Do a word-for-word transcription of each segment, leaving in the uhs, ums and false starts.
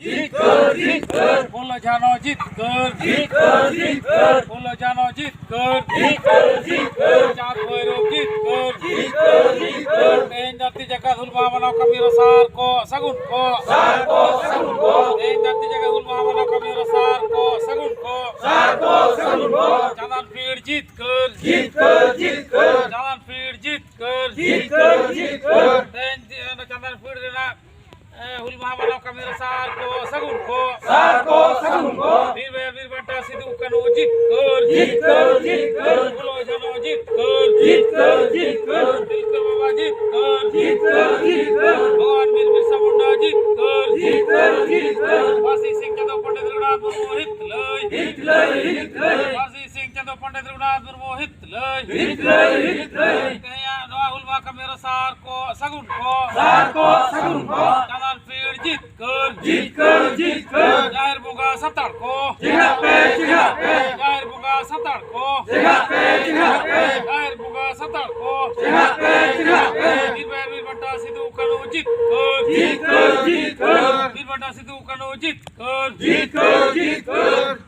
ᱡᱤᱛᱠᱟᱹᱨ, ᱡᱤᱛᱠᱟᱹᱨ᱾ ᱯᱷᱩᱞᱳ ᱡᱷᱟᱱᱳ ᱡᱤᱛᱠᱟᱹᱨ᱾ ᱡᱤᱛᱠᱟᱹᱨ, ᱡᱤᱛᱠᱟᱹᱨ᱾ ᱯᱷᱩᱞᱳ ᱡᱷᱟᱱᱳ ᱡᱤᱛᱠᱟᱹᱨ᱾ ᱡᱤᱛᱠᱟᱹᱨ, ᱡᱤᱛᱠᱟᱹᱨ᱾ ᱪᱟᱸᱫᱽ ᱵᱷᱳᱭᱨᱳᱵ ᱡᱤᱛᱠᱟᱹᱨ᱾ ᱡᱤᱛᱠᱟᱹᱨ, ᱡᱤᱛᱠᱟᱹᱨ᱾ ᱛᱮᱦᱮᱧ ᱫᱷᱟᱹᱨᱛᱤ ᱡᱟᱠᱟᱛ ᱦᱩᱞ ᱢᱟᱦᱟ ᱢᱟᱱᱟᱣ ᱠᱟᱹᱢᱤ ᱨᱮ ᱥᱟᱨ ᱠᱚ ᱥᱟᱹᱜᱩᱱ ᱠᱚ᱾ ᱥᱟᱨ ᱠᱚ ᱥᱟᱹᱜᱩᱱ ᱠᱚ᱾ ᱛᱮᱦᱮᱧ ᱫᱷᱟᱹᱨᱛᱤ ᱡᱟᱠᱟᱛ ᱦᱩᱞ ᱢᱟᱦᱟ ᱢᱟᱱᱟᱣ ᱠᱟᱹᱢᱤ ᱨᱮ ᱥᱟᱨ ᱠᱚ ᱥᱟᱹᱜᱩᱱ ᱠᱚ᱾ ᱥᱟᱨ ᱠᱚ ᱥᱟᱹᱜᱩᱱ ᱠᱚ᱾ ᱪᱟᱸᱫᱟᱱ ᱯᱤᱲ ᱡᱤᱛᱠᱟᱹᱨ᱾ ᱡᱤᱛᱠᱟᱹᱨ, ᱡᱤᱛᱠᱟᱹᱨ᱾ ᱪᱟᱸᱫᱟᱱ ᱯᱤᱲ ᱡᱤᱛᱠᱟᱹᱨ᱾ ᱡᱤᱛᱠᱟᱹᱨ, ᱡᱤᱛᱠᱟᱹᱨ᱾ ᱛᱮᱦᱮᱧ ᱫᱤ-, ᱚᱱᱟ ᱪᱟᱸᱫᱟᱱ ᱯᱤᱲ ᱨᱮᱱᱟᱜ, ᱮ, ᱦᱩᱞ ᱢᱟᱦᱟ ᱢᱟᱱᱟᱣ ᱠᱟᱹᱢᱤ ᱨᱮ ᱥᱟᱨ ᱠᱚ ᱥᱟᱹᱜᱩᱱ ᱠᱚ᱾ ᱥᱟᱨ ᱠᱚ ᱥᱟᱹᱜᱩᱱ ᱠᱚ᱾ ᱵᱤᱨ ᱵᱟᱭᱟᱨ ᱵᱤᱨ ᱵᱟᱱᱴᱟ ᱥᱤᱫᱩ ᱠᱟᱹᱱᱦᱩ ᱡᱤᱛᱠᱟᱹᱨ᱾ ᱡᱤᱛᱠᱟᱹᱨ, ᱡᱤᱛᱠᱟᱹᱨ᱾ ᱯᱷᱩᱞᱳ ᱡᱷᱟᱱᱳ ᱡᱤᱛᱠᱟᱹᱨ᱾ ᱡᱤᱛᱠᱟᱹᱨ, ᱡᱤᱛᱠᱟᱹᱨ᱾ ᱛᱤᱞᱠᱟᱹ ᱵᱟᱵᱟ ᱡᱤᱛᱠᱟᱹᱨ᱾ ᱡᱤᱛᱠᱟᱹᱨ, ᱡᱤᱛᱠᱟᱹᱨ᱾ ᱵᱷᱚᱜᱚᱵᱟᱱ ᱵᱤᱨ ᱵᱤᱨᱥᱟ ᱢᱩᱱᱰᱟ ᱡᱤᱛᱠᱟᱹᱨ᱾ ᱡᱤᱛᱠᱟᱹᱨ, ᱡᱤᱛᱠᱟᱹᱨ᱾ ᱯᱟᱹᱨᱥᱤ ᱥᱤᱧ ᱪᱟᱸᱫᱚ ᱯᱚᱱᱰᱤᱛ ᱨᱚᱜᱷᱩᱱᱟᱛᱷ ᱢᱩᱨᱢᱩ ᱦᱤᱛᱞᱟᱹᱭ᱾ ᱦᱤᱛᱞᱟᱹᱭ, ᱦᱤᱛᱞᱟᱹᱭ᱾ ᱯᱟᱹᱨᱥᱤ ᱥᱤᱧ ᱪᱟᱸᱫᱚ ᱯᱚᱱᱰᱤᱛ ᱨᱚᱜᱷᱩᱱᱟᱛᱷ ᱢᱩᱨᱢᱩ ᱦᱤᱛᱞᱟᱹᱭ᱾ ᱦᱤᱛᱞᱟᱹᱭ, ᱦᱤᱛᱞᱟᱹᱭ᱾ ᱛᱮᱦᱮᱧᱟᱜ ᱱᱚᱣᱟ ᱦᱩᱞ ᱢᱟᱦᱟ ᱠᱟᱹᱢᱤ ᱨᱮ ᱥᱟᱨ ᱠᱚ ᱥᱟᱹᱜᱩᱱ ᱠᱚ᱾ ᱥᱟᱨ ᱠᱚ ᱥᱟᱹᱜᱩᱱ ᱠᱚ᱾ ᱪᱟᱸᱫᱟᱱ ᱯᱤᱲ ᱡᱤᱛᱠᱟᱹᱨ᱾ ᱡᱤᱛᱠᱟᱹᱨ, ᱡᱤᱛᱠᱟᱹᱨ᱾ ᱡᱟᱦᱮᱨ ᱵᱚᱸᱜᱟ ᱥᱟᱱᱛᱟᱲ ᱠᱚ᱾ ᱪᱮᱸᱜᱷᱟᱜ ᱯᱮ, ᱪᱮᱸᱜᱷᱟᱜ ᱯᱮ᱾ ᱡᱟᱦᱮᱨ ᱵᱚᱸᱜᱟ ᱥᱟᱱᱛᱟᱲ ᱠᱚ᱾ ᱪᱮᱸᱜᱷᱟᱜ ᱯᱮ, ᱪᱮᱸᱜᱷᱟᱜ ᱯᱮ᱾ ᱡᱟᱦᱮᱨ ᱵᱚᱸᱜᱟ ᱥᱟᱱᱛᱟᱲ ᱠᱚ᱾ ᱪᱮᱸᱜᱷᱟᱜ ᱯᱮ, ᱪᱮᱸᱜᱷᱟᱜ ᱯᱮ᱾ ᱵᱤᱨ ᱵᱟᱭᱟᱨ ᱵᱤᱨ ᱵᱟᱱᱴᱟ ᱥᱤᱫᱩ ᱠᱟᱹᱱᱦᱩ ᱡᱤᱛᱠᱟᱹᱨ᱾ ᱡᱤᱛᱠᱟᱹᱨ, ᱡᱤᱛᱠᱟᱹᱨ᱾ ᱵᱤᱨ ᱵᱟᱱᱴᱟ ᱥᱤᱫᱩ ᱠᱟᱹᱱᱦᱩ ᱡᱤᱛᱠᱟᱹᱨ᱾ ᱡᱤᱛᱠᱟᱹᱨ, ᱡᱤᱛᱠᱟᱹᱨ᱾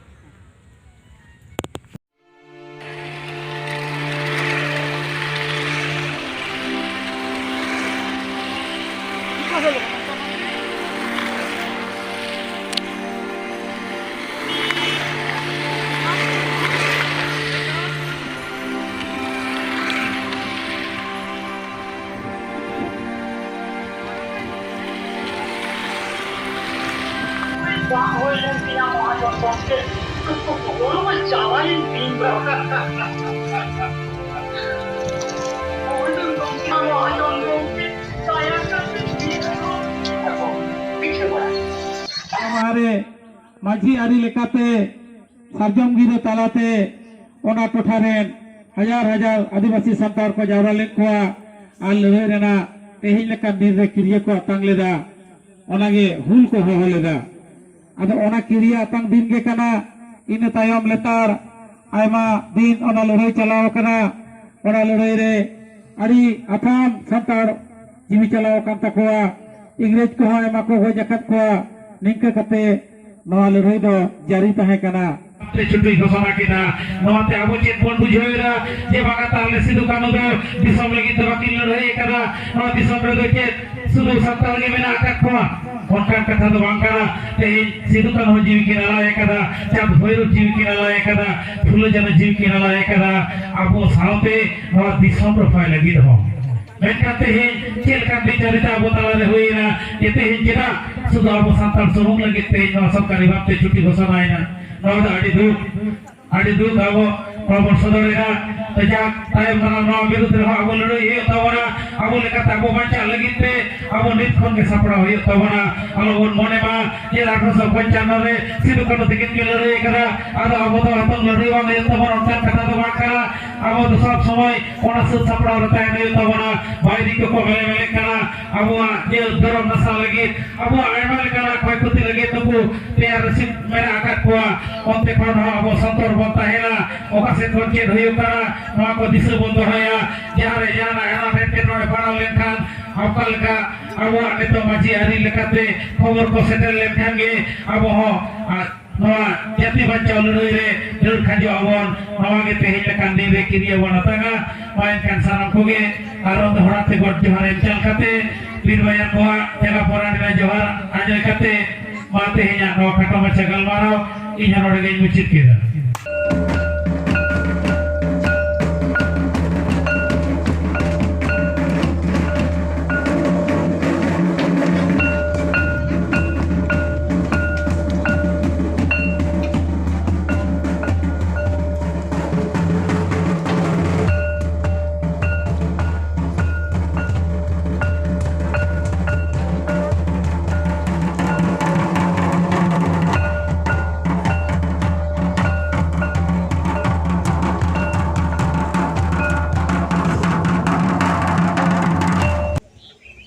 ᱵᱟᱝ ᱦᱩᱭ ᱞᱮᱱ ᱛᱤᱧᱟ ᱢᱚᱦᱟᱡᱚᱱ ᱜᱚᱢᱠᱮ, ᱦᱚᱲᱢᱚ ᱪᱟᱵᱟᱭᱮᱱ ᱛᱤᱧ ᱫᱚ᱾ ᱢᱚᱦᱟᱡᱚᱱ ᱜᱚᱢᱠᱮ, ᱫᱟᱭᱟ ᱠᱟᱛᱮ ᱢᱤᱫ ᱫᱷᱟᱣ ᱯᱤᱪᱷᱟᱹ ᱵᱟᱲᱟ᱾ ᱱᱚᱣᱟ ᱨᱮ ᱢᱟᱹᱡᱷᱤ ᱟᱹᱨᱤ ᱞᱮᱠᱟᱛᱮ ᱥᱟᱨᱡᱚᱢ ᱜᱤᱨᱟᱹ ᱛᱟᱞᱟᱛᱮ ᱚᱱᱟ ᱴᱚᱴᱷᱟ ᱨᱮᱱ ᱦᱟᱡᱟᱨ ᱦᱟᱡᱟᱨ ᱟᱹᱫᱤᱵᱟᱹᱥᱤ ᱥᱟᱱᱛᱟᱲ ᱠᱚ ᱡᱟᱣᱨᱟ ᱞᱮᱫ ᱠᱚᱣᱟ ᱟᱨ ᱞᱟᱹᱲᱦᱟᱹᱭ ᱨᱮᱱᱟᱜ ᱛᱮᱦᱮᱧ ᱞᱮᱠᱟᱱ ᱫᱤᱱ ᱨᱮ ᱠᱤᱨᱭᱟᱹ ᱠᱚ ᱟᱛᱟᱝ ᱞᱮᱫᱟ᱾ ᱚᱱᱟᱜᱮ ᱦᱩᱞ ᱠᱚ ᱦᱚᱦᱚ ᱞᱮᱫᱟ᱾ ᱟᱫᱚ ᱚᱱᱟ ᱠᱤᱨᱭᱟᱹ ᱟᱛᱟᱝ ᱫᱤᱱ ᱜᱮ ᱠᱟᱱᱟ᱾ ᱤᱱᱟᱹ ᱛᱟᱭᱚᱢ ᱞᱮᱛᱟᱲ ᱟᱭᱢᱟ ᱫᱤᱱ ᱚᱱᱟ ᱞᱟᱹᱲᱦᱟᱹᱭ ᱪᱟᱞᱟᱣ ᱟᱠᱟᱱᱟ᱾ ᱚᱱᱟ ᱞᱟᱹᱲᱦᱟᱹᱭ ᱨᱮ ᱟᱹᱰᱤ ᱟᱛᱷᱟᱢ ᱥᱟᱱᱛᱟᱲ ᱡᱤᱣᱤ ᱪᱟᱞᱟᱣ ᱟᱠᱟᱱ ᱛᱟᱠᱚᱣᱟ᱾ ᱤᱝᱨᱮᱡᱽ ᱠᱚᱦᱚᱸ ᱟᱭᱢᱟ ᱠᱚ ᱜᱚᱡ ᱟᱠᱟᱫ ᱠᱚᱣᱟ᱾ ᱱᱤᱝᱠᱟᱹ ᱠᱟᱛᱮ ᱱᱚᱣᱟ ᱞᱟᱹᱲᱦᱟᱹᱭ ᱫᱚ ᱡᱟᱹᱨᱤ ᱛᱟᱦᱮᱸ ᱠᱟᱱᱟ᱾ ᱛᱮ ᱪᱷᱩᱴᱤ ᱜᱷᱳᱥᱚᱱᱟ ᱠᱮᱫᱟ᱾ ᱱᱚᱣᱟᱛᱮ ᱟᱵᱚ ᱪᱮᱫ ᱵᱚᱱ ᱵᱩᱡᱷᱟᱹᱣ ᱮᱫᱟ? ᱡᱮ ᱵᱟᱝᱟ, ᱛᱟᱦᱞᱮ ᱥᱤᱫᱩ ᱠᱟᱹᱱᱦᱩ ᱫᱚ ᱫᱤᱥᱚᱢ ᱞᱟᱹᱜᱤᱫ ᱫᱚ ᱵᱟᱹᱠᱤᱱ ᱞᱟᱹᱲᱦᱟᱹᱭ ᱟᱠᱟᱫᱟ᱾ ᱱᱚᱣᱟ ᱫᱤᱥᱚᱢ ᱨᱮᱫᱚ ᱪᱮᱫ ᱥᱩᱫᱷᱩ ᱥᱟᱱᱛᱟᱲ ᱜᱮ ᱢᱮᱱᱟᱜ ᱟᱠᱟᱫ ᱠᱚᱣᱟ? ᱚᱱᱠᱟᱱ ᱠᱟᱛᱷᱟ ᱫᱚ ᱵᱟᱝ ᱠᱟᱱᱟ᱾ ᱛᱮᱦᱮᱧ ᱥᱤᱫᱩ ᱠᱟᱹᱱᱦᱩ ᱡᱤᱣᱤ ᱠᱤᱱ ᱟᱞᱟᱭ ᱟᱠᱟᱫᱟ, ᱪᱟᱸᱫ ᱵᱷᱳᱭᱨᱳᱵ ᱡᱤᱣᱤ ᱠᱤᱱ ᱟᱞᱟᱭ ᱟᱠᱟᱫᱟ, ᱯᱷᱩᱞᱳ ᱡᱷᱟᱱᱳ ᱡᱤᱣᱤ ᱠᱤᱱ ᱟᱞᱟᱭ ᱟᱠᱟᱫᱟ, ᱟᱵᱚ ᱥᱟᱶᱛᱮ ᱱᱚᱣᱟ ᱫᱤᱥᱚᱢ ᱨᱚᱯᱷᱟᱭ ᱞᱟᱹᱜᱤᱫ ᱦᱚᱸ᱾ ᱢᱮᱱᱠᱷᱟᱱ ᱛᱮᱦᱮᱧ ᱪᱮᱫ ᱞᱮᱠᱟᱱ ᱵᱤᱪᱟᱹᱨᱤᱛᱟ ᱟᱵᱚ ᱛᱟᱞᱟᱨᱮ ᱦᱩᱭᱮᱱᱟ, ᱡᱮ ᱛᱮᱦᱮᱧ ᱪᱮᱫᱟᱜ ᱥᱩᱫᱷᱩ ᱟᱵᱚ ᱥᱟᱱᱛᱟᱲ ᱥᱩᱢᱩᱝ ᱞᱟᱹᱜᱤᱫ ᱛᱮᱦᱮᱧ ᱱᱚᱣᱟ ᱥᱚᱨᱠᱟᱨᱤ ᱵᱷᱟᱵᱽᱛᱮ ᱪᱷᱩᱴᱤ ᱜᱷᱳᱥᱚᱱᱟᱭᱮᱱᱟ? ᱱᱚᱣᱟ ᱫᱚ ᱟᱹᱰᱤ ᱫᱩᱠ, ᱟᱹᱰᱤ ᱫᱩᱠ ᱟᱵᱚ ᱱᱚᱣᱟ ᱵᱚᱱ ᱥᱚᱫᱚᱨᱮᱫᱟ᱾ ᱛᱚ ᱡᱟᱠ, ᱛᱟᱭᱚᱢ ᱫᱟᱨᱟᱢ ᱱᱚᱣᱟ ᱵᱤᱨᱩᱫᱽ ᱨᱮᱦᱚᱸ ᱟᱵᱚ ᱞᱟᱹᱲᱦᱟᱹᱭ ᱦᱩᱭᱩᱜ ᱛᱟᱵᱚᱱᱟ᱾ ᱟᱵᱚ ᱞᱮᱠᱟᱛᱮ ᱟᱵᱚ ᱵᱟᱧᱪᱟᱜ ᱞᱟᱹᱜᱤᱫ ᱛᱮ ᱟᱵᱚ ᱱᱤᱛ ᱠᱷᱚᱱ ᱜᱮ ᱥᱟᱯᱲᱟᱣ ᱦᱩᱭᱩᱜ ᱛᱟᱵᱚᱱᱟ᱾ ᱟᱞᱚ ᱵᱚᱱ ᱢᱚᱱᱮ ᱢᱟ ᱡᱮ ᱟᱴᱷᱨᱚᱥᱚ ᱯᱚᱧᱪᱟᱱᱱᱚ ᱨᱮ ᱥᱤᱫᱩ ᱠᱟᱹᱱᱦᱩ ᱛᱟᱹᱠᱤᱱ ᱠᱤᱱ ᱞᱟᱹᱲᱦᱟᱹᱭ ᱟᱠᱟᱫᱟ, ᱟᱫᱚ ᱟᱵᱚ ᱫᱚ ᱱᱤᱛᱚᱝ ᱞᱟᱹᱲᱦᱟᱹᱭ ᱵᱟᱝ ᱦᱩᱭᱩᱜ ᱛᱟᱵᱚᱱᱟ, ᱚᱱᱠᱟᱱ ᱠᱟᱛᱷᱟ ᱫᱚ ᱵᱟᱝ ᱠᱟᱱᱟ᱾ ᱟᱵᱚ ᱫᱚ ᱥᱚᱵ ᱥᱚᱢᱚᱭ ᱚᱱᱟ ᱥᱟᱹᱛ ᱥᱟᱯᱲᱟᱣ ᱨᱮ ᱛᱟᱦᱮᱱ ᱦᱩᱭᱩᱜ ᱛᱟᱵᱚᱱᱟ᱾ ᱵᱟᱭᱨᱤ ᱠᱚᱠᱚ ᱢᱮᱞᱮ ᱢᱮᱞᱮᱜ ᱠᱟᱱᱟ, ᱟᱵᱚᱣᱟᱜ ᱡᱟᱹᱛ ᱫᱷᱚᱨᱚᱢ ᱱᱟᱥᱟᱣ ᱞᱟᱹᱜᱤᱫ, ᱟᱵᱚᱣᱟᱜ ᱟᱭᱢᱟ ᱞᱮᱠᱟᱱᱟᱜ ᱠᱷᱚᱭ ᱠᱷᱚᱛᱤ ᱞᱟᱹᱜᱤᱫ ᱱᱩᱠᱩ ᱛᱮᱭᱟᱨ ᱨᱟᱹᱥᱤᱫ ᱢᱮᱱᱟᱜ ᱟᱠᱟᱫ ᱠᱚᱣᱟ᱾ ᱚᱱᱛᱮ ᱠᱷᱚᱱ ᱦᱚᱸ ᱟᱵᱚ ᱥᱚᱱᱛᱚᱨ ᱵᱚᱱ ᱛᱟᱦᱮᱱᱟ᱾ ᱚᱠᱟ ᱥᱮᱫ ᱠᱷᱚᱱ ᱪᱮᱫ ᱦᱩᱭᱩᱜ ᱠᱟᱱᱟ, ᱱᱚᱣᱟ ᱠᱚ ᱫᱤᱥᱟᱹ ᱵᱚᱱ ᱫᱚᱦᱚᱭᱟ᱾ ᱡᱟᱦᱟᱸ ᱨᱮ ᱡᱟᱦᱟᱱᱟᱜ ᱟᱱᱟᱴ ᱮᱴᱠᱮᱴᱚᱬᱮ ᱯᱟᱲᱟᱣ ᱞᱮᱱᱠᱷᱟᱱ, ᱚᱠᱟ ᱞᱮᱠᱟ ᱟᱵᱚᱣᱟᱜ ᱱᱤᱛᱚᱜ ᱢᱟᱹᱡᱷᱤ ᱟᱹᱨᱤ ᱞᱮᱠᱟᱛᱮ ᱠᱷᱚᱵᱚᱨ ᱠᱚ ᱥᱮᱴᱮᱨ ᱞᱮᱱᱠᱷᱟᱱ ᱜᱮ ᱟᱵᱚ ᱦᱚᱸ, ᱟᱨ ᱱᱚᱣᱟ ᱡᱟᱹᱛᱤ ᱵᱟᱧᱪᱟᱣ ᱞᱟᱹᱲᱦᱟᱹᱭ ᱨᱮ ᱫᱟᱹᱲ ᱠᱷᱟᱸᱡᱚᱜ ᱟᱵᱚᱱ᱾ ᱱᱚᱣᱟ ᱜᱮ ᱛᱮᱦᱮᱧ ᱞᱮᱠᱟᱱ ᱫᱤᱱ ᱨᱮ ᱠᱤᱨᱤᱭᱟᱹ ᱵᱚᱱ ᱟᱛᱟᱝᱟ᱾ ᱢᱟ ᱮᱱᱠᱷᱟᱱ ᱥᱟᱱᱟᱢ ᱠᱚᱜᱮ ᱟᱨᱚ ᱫᱚᱦᱲᱟ ᱛᱮ ᱜᱚᱰ ᱡᱚᱦᱟᱨ ᱮᱢ ᱪᱟᱞ ᱠᱟᱛᱮ, ᱵᱤᱨ ᱵᱟᱭᱟᱨ ᱠᱚᱣᱟᱜ ᱡᱟᱸᱜᱟ ᱯᱚᱨᱟᱱ ᱨᱮᱱᱟᱜ ᱡᱚᱦᱟᱨ ᱟᱸᱡᱚᱭ ᱠᱟᱛᱮ, ᱢᱟ ᱛᱮᱦᱮᱧᱟᱜ ᱱᱚᱣᱟ ᱠᱷᱟᱴᱚ ᱢᱟᱪᱷᱟ ᱜᱟᱞᱢᱟᱨᱟᱣ ᱤᱧ ᱦᱚᱸ ᱱᱚᱰᱮ ᱜᱮᱧ ᱢᱩᱪᱟᱹᱫ ᱠᱮᱫᱟ᱾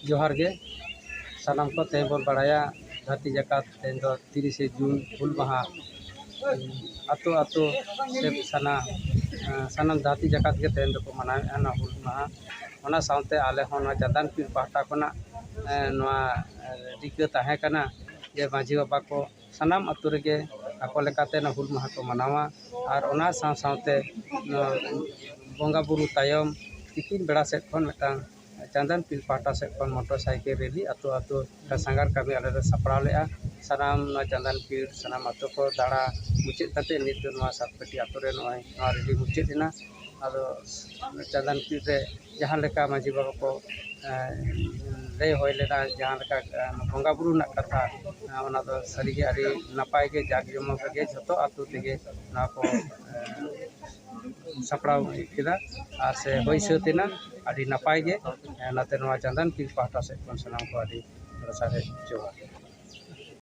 ᱡᱚᱦᱟᱨ ᱜᱮ ᱥᱟᱱᱟᱢ ᱠᱚ᱾ ᱛᱮᱦᱮᱧ ᱵᱚᱱ ᱵᱟᱲᱟᱭᱟ ᱫᱷᱟᱹᱨᱛᱤ ᱡᱟᱠᱟᱛ, ᱛᱮᱦᱮᱧ ᱫᱚ ᱛᱤᱨᱤᱥᱮ ᱡᱩᱱ ᱦᱩᱞ ᱢᱟᱦᱟ᱾ ᱟᱛᱳ ᱟᱛᱳ ᱥᱮ ᱥᱟᱱᱟ-, ᱥᱟᱱᱟᱢ ᱫᱷᱟᱹᱨᱛᱤ ᱡᱟᱠᱟᱛ ᱜᱮ ᱛᱮᱦᱮᱧ ᱫᱚᱠᱚ ᱢᱟᱱᱟᱣᱮᱫᱼᱟ ᱱᱚᱣᱟ ᱦᱩᱞ ᱢᱟᱦᱟ᱾ ᱚᱱᱟ ᱥᱟᱶᱛᱮ ᱟᱞᱮ ᱦᱚᱸ ᱱᱚᱣᱟ ᱪᱟᱸᱫᱟᱱᱯᱤᱲ ᱯᱟᱦᱴᱟ ᱠᱷᱚᱱᱟᱜ, ᱮ, ᱱᱚᱣᱟ, ᱮ, ᱨᱤᱠᱟᱹ ᱛᱟᱦᱮᱸ ᱠᱟᱱᱟ ᱡᱮ ᱢᱟᱹᱡᱷᱤ ᱵᱟᱵᱟ ᱠᱚ ᱥᱟᱱᱟᱢ ᱟᱹᱛᱩ ᱨᱮᱜᱮ ᱟᱠᱚ ᱞᱮᱠᱟᱛᱮ ᱱᱚᱣᱟ ᱦᱩᱞ ᱢᱟᱦᱟ ᱠᱚ ᱢᱟᱱᱟᱣᱟ᱾ ᱟᱨ ᱚᱱᱟ ᱥᱟᱶ ᱥᱟᱶᱛᱮ ᱱᱚᱣᱟ ᱵᱚᱸᱜᱟ ᱵᱩᱨᱩ ᱛᱟᱭᱚᱢ ᱛᱤᱠᱤᱱ ᱵᱮᱲᱟ ᱥᱮᱫ ᱠᱷᱚᱱ ᱢᱤᱫᱴᱟᱝ ᱪᱟᱸᱫᱟᱱ ᱯᱤᱲ ᱯᱟᱦᱴᱟ ᱥᱮᱫ ᱠᱷᱚᱱ ᱢᱚᱴᱚᱨ ᱥᱟᱭᱠᱮᱞ ᱨᱮᱞᱤ ᱟᱹᱛᱩ ᱟᱹᱛᱩ ᱥᱟᱸᱜᱷᱟᱨ ᱠᱟᱹᱢᱤ ᱟᱞᱮ ᱞᱮ ᱥᱟᱯᱲᱟᱣ ᱞᱮᱫᱼᱟ᱾ ᱥᱟᱱᱟᱢ ᱱᱚᱣᱟ ᱪᱟᱸᱫᱟᱱ ᱯᱤᱲ ᱥᱟᱱᱟᱢ ᱟᱹᱛᱩ ᱠᱚ ᱫᱟᱬᱟ ᱢᱩᱪᱟᱹᱫ ᱠᱟᱛᱮ ᱱᱤᱛ ᱫᱚ ᱱᱚᱣᱟ ᱥᱟᱛᱯᱟᱹᱴᱤ ᱟᱹᱛᱩ ᱨᱮ ᱱᱚᱜᱼᱚᱭ ᱱᱚᱣᱟ ᱨᱮᱞᱤ ᱢᱩᱪᱟᱹᱫ ᱮᱱᱟ᱾ ᱟᱫᱚ ᱪᱟᱸᱫᱟᱱ ᱯᱤᱲ ᱨᱮ ᱡᱟᱦᱟᱸ ᱞᱮᱠᱟ ᱢᱟᱹᱡᱷᱤ ᱵᱟᱵᱟ ᱠᱚ, ᱮᱸ, ᱞᱟᱹᱭ ᱦᱩᱭ ᱞᱮᱱᱟ, ᱡᱟᱦᱟᱸ ᱞᱮᱠᱟ, ᱮᱸ, ᱵᱚᱸᱜᱟ ᱵᱩᱨᱩ ᱨᱮᱱᱟᱜ ᱠᱟᱛᱷᱟ, ᱮᱸ, ᱚᱱᱟ ᱫᱚ ᱥᱟᱹᱨᱤᱜᱮ ᱟᱹᱰᱤ ᱱᱟᱯᱟᱭ ᱜᱮ, ᱡᱟᱠ ᱡᱚᱢᱚᱠ ᱜᱮ ᱡᱷᱚᱛᱚ ᱟᱹᱛᱩ ᱛᱮᱜᱮ ᱱᱚᱣᱟ ᱠᱚ, ᱮᱸ, ᱥᱟᱯᱲᱟᱣ ᱠᱮᱫᱟ ᱟᱨ ᱥᱮ ᱦᱩᱭ ᱥᱟᱹᱛ ᱮᱱᱟ᱾ ᱟᱹᱰᱤ ᱱᱟᱯᱟᱭ ᱜᱮ᱾ ᱮᱸ, ᱚᱱᱟᱛᱮ ᱱᱚᱣᱟ ᱪᱟᱸᱫᱟᱱ ᱯᱤᱲ ᱯᱟᱦᱴᱟ ᱥᱮᱫ ᱠᱷᱚᱱ ᱥᱟᱱᱟᱢ ᱠᱚ ᱟᱹᱰᱤ ᱥᱟᱨᱦᱟᱣ ᱡᱚᱦᱟᱨ᱾